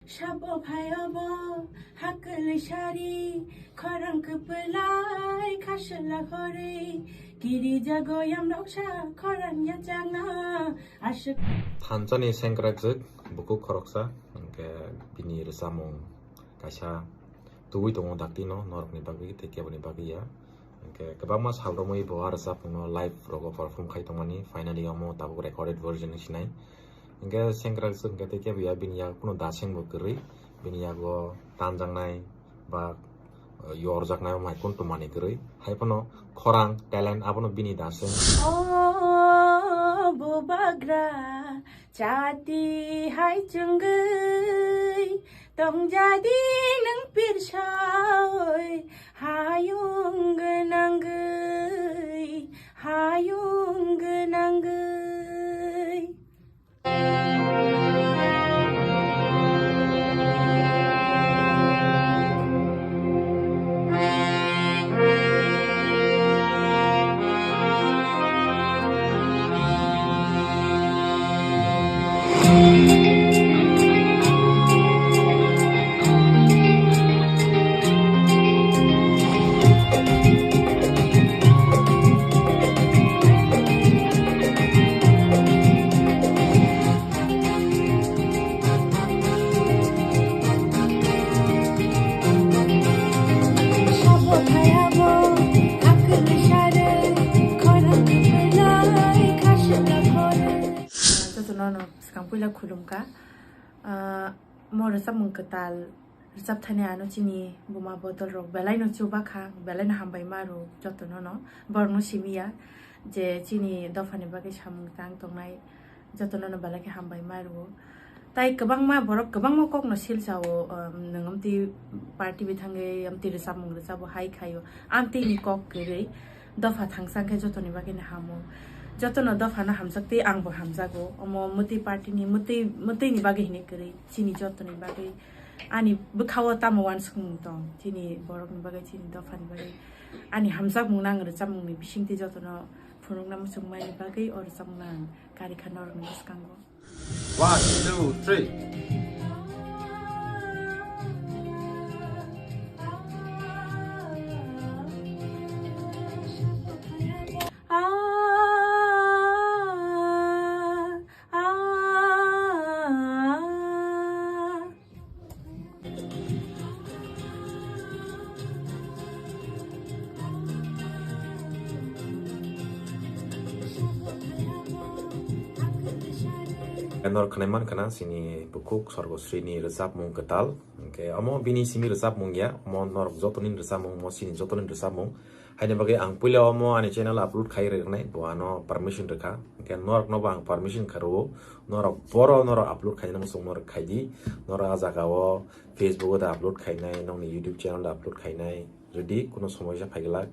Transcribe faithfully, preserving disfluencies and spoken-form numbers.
Sabo phai obo, hakli sari, khorang kwplai, khasla khorwi, kiri jago yam roksa, khorang yachangna, aswk. Thansani sengkrak jwk, bukhuk khoroksa, hwnkhe bini rwchapmung kaisa tubui tongo daktino, norokni bagwi tei keboni bagwi ya. Hwnkhe kwbangma sal romwi bo ah rwchapmungno live rogo perform khai tongmani, finally omo tabuk recorded version wng sinai. Hwnkhe sengkrak jwk hwnkhe tei kebo ya, bini yago kunu dasengbo kwrwi, bini yago tanjaknai ba, eh, yorjaknai omo hai kunu tongmani kwrwi. Hai phano khorang, talent abono bini daseng. O bubagra chati hai chwngwi tongjadi nwng pirsawi hayung gwnangwi, hayung gwnangwi. Jotono no swkang puila khulumkha. Ah, mo rwchapmung kwtal rwchapthani ano chini buma bodol rok belai no chuba kha, belai no hambai ma rwo jotono no. Borok no simi ya je chini dophani bagwi samung tang tongnai jotono no belai khe hambai ma rwo. Tai kwbangma borok kwbangma kok no silsa o, um, nwng amtwi party bithangwi amtwi rwchapmung rwchabo hai khaio. Amtwi ni kok kwrwi dopha thangsa khe jotoni bagwi no hamo. Jotono dopha no hamjak tei ang bo hamjago. Omo mwtwi party ni mwtwi, mwtwi ni bagwi hinwi kwrwi. Chini jotoni bagwi ani bwkhao tamo uansukmung tong, chini borokni bagwi, chini dophani bagwi. Ani hamjakmungno ang rwchapmungni bisingtwi jotono phunukna muchungmani bagwi o rwchapmungno ang karikha norokni bwskango. One, two, three. Norok khwnai mankha na chini bukhuk Sorgosri ni rwchapmung kwtal. Hwnkhe omo bini simi rwchapmung ya, omo norok jotoni rwchapmung, omo chini jotoni rwchapmung. Haini bagwi ang puila omo ani channel upload khai rwnai, bo ano permission rwkha. Hwnkhe norokno bo ang permission kha rwo, norok boro norok upload khainani muchung norok khai di, norok ah jaga o Facebook o da upload khainai, nokni YouTube channel da upload khainai, jodi kuno somoisa phaiglak.